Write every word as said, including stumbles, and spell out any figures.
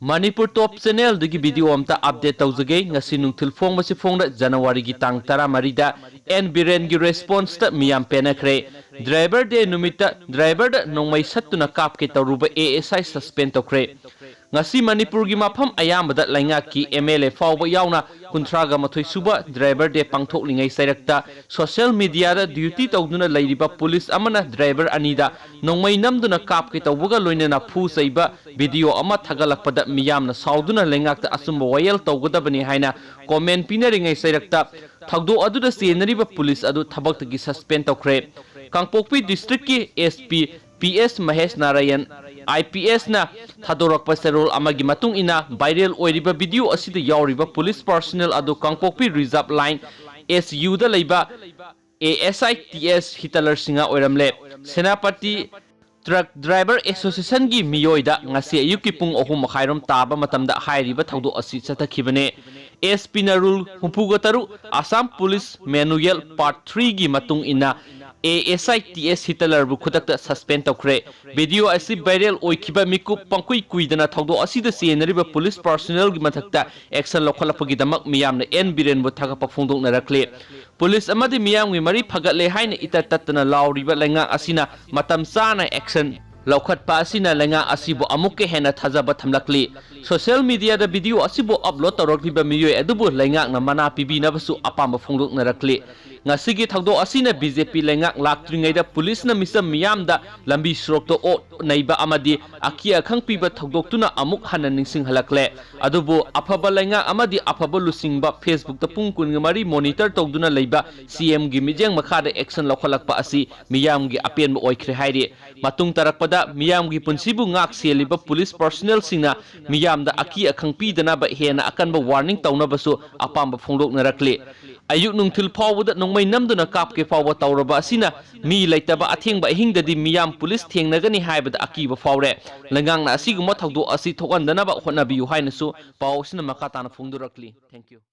ꯃꯅꯤꯄꯨꯔ ꯇꯣꯞ ꯆꯦꯅꯦꯜꯗꯒꯤ video ꯑꯝꯇ update ꯇꯧꯖꯒꯦ꯫ ꯉꯁꯤ ꯅꯨꯡꯊꯤꯜ ꯐꯣꯡꯕꯁꯤ ꯐꯣꯡꯗ ꯖꯅꯋꯥꯔꯤꯒꯤ ꯇꯥꯡ ꯇꯔꯥꯃꯔꯤꯗ ꯑꯦꯟ ꯕꯤꯔꯦꯟꯒꯤ ꯔꯦꯁꯄꯣꯟꯁꯇ ꯃꯤꯌꯥꯝ ꯄꯦꯟꯅꯈ꯭ꯔꯦ꯫ ꯗ꯭ꯔꯥꯏꯚꯔ ꯗꯦ ꯅꯨꯃꯤꯠꯇ ꯗ꯭ꯔꯥꯏꯚꯔꯗ ꯅꯣꯡꯃꯩ ꯁꯠꯇꯨꯅ ꯀꯥꯞꯀꯦ ꯇꯧꯔꯨꯕ ꯑꯦ ꯑꯦꯁ ꯑꯥꯏ ꯁꯁꯄꯦꯟ ꯇꯧꯈ꯭ꯔꯦ꯫ ꯉꯁꯤ ꯃꯅꯤꯄꯨꯔꯒꯤ ꯃꯐꯝ ꯑꯌꯥꯝꯕꯗ ꯂꯩꯉꯥꯛꯀꯤ ꯑꯦꯝ ꯑꯦꯜ ꯑꯦ ꯐꯥꯎꯕ ꯌꯥꯎꯅ ꯀꯨꯟꯊ꯭ꯔꯥꯒ ꯃꯥꯊꯣꯏ ꯁꯨꯕ ꯗ꯭ꯔꯥꯏꯚꯔ ꯗꯦ ꯄꯥꯡꯊꯣꯛꯂꯤꯉꯩ ꯆꯩꯔꯛꯇ ꯁꯣꯁꯤꯌꯦꯜ ꯃꯤꯗꯤꯌꯥꯗ ꯗ꯭ꯌꯨꯇꯤ ꯇꯧꯗꯨꯅ ꯂꯩꯔꯤꯕ ꯄꯨꯂꯤꯁ ꯑꯃꯅ ꯗ꯭ꯔꯥꯏꯚꯔ ꯑꯅꯤꯗ ꯅꯣꯡꯃꯩ ꯅꯝꯗꯨꯅ ꯀꯥꯞꯀꯦ ꯇꯧꯕꯒ ꯂꯣꯏꯅꯅ ꯐꯨ ꯆꯩꯕ ꯚꯤꯗꯤꯑꯣ ꯑꯃ ꯊꯥꯒꯠꯂꯛꯄꯗ ꯃꯤꯌꯥꯝꯅ ꯁꯥꯎꯗꯨꯅ ꯂꯩꯉꯥꯛꯇ ꯑꯆꯨꯝꯕ ꯋꯥꯌꯦꯜ ꯇꯧꯒꯗꯕꯅꯤ ꯍꯥꯏꯅ ꯀꯣꯃꯦꯟ ꯄꯤꯅꯔꯤꯉꯩ ꯆꯩꯔꯛꯇ ꯊꯧꯗꯣꯛ ꯑꯗꯨꯗ ꯆꯦꯟꯅꯔꯤꯕ ꯄꯨꯂꯤꯁ ꯑꯗꯨ ꯊꯕꯛꯇꯒꯤ ꯁꯁꯄꯦꯟ ꯇꯧꯈ꯭ꯔꯦ꯫ ꯀꯥꯡꯄꯣꯛꯄꯤ ꯗꯤꯁꯇ꯭ꯔꯤꯛꯀꯤ S P P S Mahesh Narayan, I P ꯑꯦꯁꯅ ꯊꯥꯗꯣꯔꯛꯄ ꯆꯦꯔꯣꯜ ꯑꯃꯒꯤ ꯃꯇꯨꯡ ꯏꯟꯅ, ꯚꯥꯏꯔꯦꯜ ꯑꯣꯏꯔꯤꯕ ꯚꯤꯗꯤꯑꯣ ꯑꯁꯤꯗ ꯌꯥꯎꯔꯤꯕ ꯄꯨꯂꯤꯁ ꯄꯥꯔꯁꯣꯅꯦꯜ ꯑꯗꯨ ꯀꯥꯡꯄꯣꯛꯄꯤ ꯔꯤꯖꯥꯔꯚ ꯂꯥꯏꯟ, ꯑꯦꯁ ꯌꯨꯗ ꯂꯩꯕ ꯑꯦ ꯑꯦꯁ ꯑꯥꯏ ꯇꯤ ꯑꯦꯁ ꯍꯤꯇꯂꯔ ꯁꯤꯡꯍ ꯑꯣꯏꯔꯝꯂꯦ꯫ ꯁꯦꯅꯥꯄꯇꯤ ꯇ꯭ꯔꯛ ꯗ꯭ꯔꯥꯏꯚꯔ ꯑꯦꯁꯣꯁꯤꯌꯦꯁꯟꯒꯤ ꯃꯤꯑꯣꯏꯗ ꯉꯁꯤ ꯑꯌꯨꯛꯀꯤ ꯄꯨꯡ ꯑꯍꯨꯝ ꯃꯈꯥꯏꯔꯣꯝ ꯇꯥꯕ ꯃꯇꯝꯗ ꯍꯥꯏꯔꯤꯕ ꯊꯧꯗꯣꯛ ꯑꯁꯤ ꯆꯠꯊꯈꯤꯕꯅꯦ꯫ ꯑꯦꯁ ꯄꯤꯅ ꯔꯨꯜ ꯍꯨꯝꯐꯨꯒ ꯇꯔꯨꯛ, ꯑꯁꯥꯝ ꯄꯨꯂꯤꯁ ꯃꯦꯅꯨꯌꯦꯜ ꯄꯥꯔꯠ ꯊ꯭ꯔꯤꯒꯤ ꯃꯇꯨꯡ ꯏꯟꯅ, ꯑꯦ ꯑꯦꯁ ꯑꯥꯏ ꯇꯤ ꯑꯦꯁ ꯍꯤꯇꯂꯔꯕꯨ ꯈꯨꯗꯛꯇ ꯁꯁꯄꯦꯟ ꯇꯧꯈ꯭ꯔꯦ꯫ ꯚꯤꯗꯤꯑꯣ ꯑꯁꯤ ꯚꯥꯏꯔꯦꯜ ꯑꯣꯏꯈꯤꯕ ꯃꯤꯀꯨꯞ ꯄꯪꯀꯨꯏ ꯀꯨꯏꯗꯅ ꯊꯧꯗꯣꯛ ꯑꯁꯤꯗ ꯆꯦꯟꯅꯔꯤꯕ ꯄꯨꯂꯤꯁ ꯄꯥꯔꯁꯣꯅꯦꯜꯒꯤ ꯃꯊꯛꯇ ꯑꯦꯛꯁꯟ ꯂꯧꯈꯠꯂꯛꯄꯒꯤꯗꯃꯛ ꯃꯤꯌꯥꯝꯅ ꯑꯦꯟ ꯕꯤꯔꯦꯟꯕꯨ ꯊꯥꯒꯠꯄ ꯐꯣꯡꯗꯣꯛꯅꯔꯛꯂꯤ꯫ ꯄꯨꯂꯤꯁ ꯑꯃꯗꯤ ꯃꯤꯌꯥꯝꯒꯤ ꯃꯔꯤ ꯐꯒꯠꯂꯦ ꯍꯥꯏꯅ ꯏꯇꯠ ꯇꯠꯇꯅ ꯂꯥꯎꯔꯤꯕ ꯂꯩꯉꯥꯛ ꯑꯁꯤꯅ ꯃꯇꯝ ꯆꯥꯅ ꯑꯦꯛꯁꯟ ꯂꯧꯈꯠꯄ ꯑꯁꯤꯅ ꯂꯩꯉꯥꯛ ꯑꯁꯤꯕꯨ ꯑꯃꯨꯛꯀ ꯍꯦꯟꯅ ꯊꯥꯖꯕ ꯊꯝꯂꯛꯂꯤ꯫ ꯁꯣꯁꯤꯌꯦꯜ ꯃꯤꯗꯤꯌꯥꯗ ꯚꯤꯗꯤꯑꯣ ꯑꯁꯤꯕꯨ ꯑꯞꯂꯣꯗ ꯇꯧꯔꯛꯂꯤꯕ ꯃꯤꯑꯣꯏ ꯑꯗꯨꯕꯨ ꯂꯩꯉꯥꯛꯅ ꯃꯅꯥ ꯄꯤꯕꯤꯅꯕꯁꯨ ꯑꯄꯥꯝꯕ ꯐꯣꯡꯗꯣꯛꯅꯔꯛꯂꯤ꯫ ꯉꯁꯤꯒꯤ ꯊꯧꯗꯣꯛ ꯑꯁꯤꯅ ꯕꯤ ꯖꯦ ꯄꯤ ꯂꯩꯉꯥꯛ ꯂꯥꯛꯇ꯭ꯔꯤꯉꯩꯗ ꯄꯨꯂꯤꯁꯅ ꯃꯤꯆꯝ ꯃꯤꯌꯥꯝꯗ ꯂꯝꯕꯤ ꯁꯣꯔꯣꯛꯇ ꯑꯣꯠ ꯅꯩꯕ ꯑꯃꯗꯤ ꯑꯀꯤ ꯑꯈꯪ ꯄꯤꯕ ꯊꯧꯗꯣꯛꯇꯨꯅ ꯑꯃꯨꯛ ꯍꯟꯅ ꯅꯤꯡꯁꯤꯡꯍꯜꯂꯛꯂꯦ꯫ ꯑꯗꯨꯕꯨ ꯑꯐꯕ ꯂꯩꯉꯥꯛ ꯑꯃꯗꯤ ꯑꯐꯕ ꯂꯨꯆꯤꯡꯕ ꯐꯦꯁꯕꯨꯛꯇ ꯄꯨꯡ ꯀꯨꯟꯒ ꯃꯔꯤ ꯃꯣꯅꯤꯇꯔ ꯇꯧꯗꯨꯅ ꯂꯩꯕ ꯁꯤ ꯑꯦꯝꯒꯤ ꯃꯤꯠꯌꯦꯡ ꯃꯈꯥꯗ ꯑꯦꯛꯁꯟ ꯂꯧꯈꯠꯂꯛꯄ ꯑꯁꯤ ꯃꯤꯌꯥꯝꯒꯤ ꯑꯄꯦꯟꯕ ꯑꯣꯏꯈ꯭ꯔꯦ ꯍꯥꯏꯔꯤ꯫ ꯃꯇꯨꯡ ꯇꯥꯔꯛꯄꯗ ꯃꯤꯌꯥꯝꯒꯤ ꯄꯨꯟꯁꯤꯕꯨ ꯉꯥꯛ ꯁꯦꯜꯂꯤꯕ ꯄꯨꯂꯤꯁ ꯄꯥꯔꯁꯣꯅꯦꯜꯁꯤꯡꯅ ꯃꯤꯌꯥꯝꯗ ꯑꯀꯤ ꯑꯈꯪ ꯄꯤꯗꯅꯕ ꯍꯦꯟꯅ ꯑꯀꯟꯕ ꯋꯥꯔꯅꯤꯡ ꯇꯧꯅꯕꯁꯨ ꯑꯄꯥꯝꯕ ꯐꯣꯡꯗꯣꯛꯅꯔꯛꯂꯤ꯫ ꯑꯌꯨꯛ ꯅꯨꯡꯊꯤꯜ ꯐꯥꯎꯕꯗ ꯅꯣꯡꯃꯩ ꯅꯝꯗꯨꯅ ꯀꯥꯞꯀꯦ ꯐꯥꯎꯕ ꯇꯧꯔꯕ ꯑꯁꯤꯅ ꯃꯤ ꯂꯩꯇꯕ ꯑꯊꯦꯡꯕ ꯑꯍꯤꯡꯗꯗꯤ ꯃꯤꯌꯥꯝ ꯄꯨꯂꯤꯁ ꯊꯦꯡꯅꯒꯅꯤ ꯍꯥꯏꯕꯗ ꯑꯀꯤꯕ ꯐꯥꯎꯔꯦ꯫ ꯂꯩꯉꯥꯛꯅ ꯑꯁꯤꯒꯨꯝꯕ ꯊꯧꯗꯣꯛ ꯑꯁꯤ ꯊꯣꯛꯍꯟꯗꯅꯕ ꯍꯣꯠꯅꯕꯤꯌꯨ ꯍꯥꯏꯅꯁꯨ ꯄꯥꯎ ꯑꯁꯤꯅ ꯃꯈꯥ ꯇꯥꯅ ꯐꯣꯡꯗꯣꯔꯛꯂꯤ꯫ Thank you꯫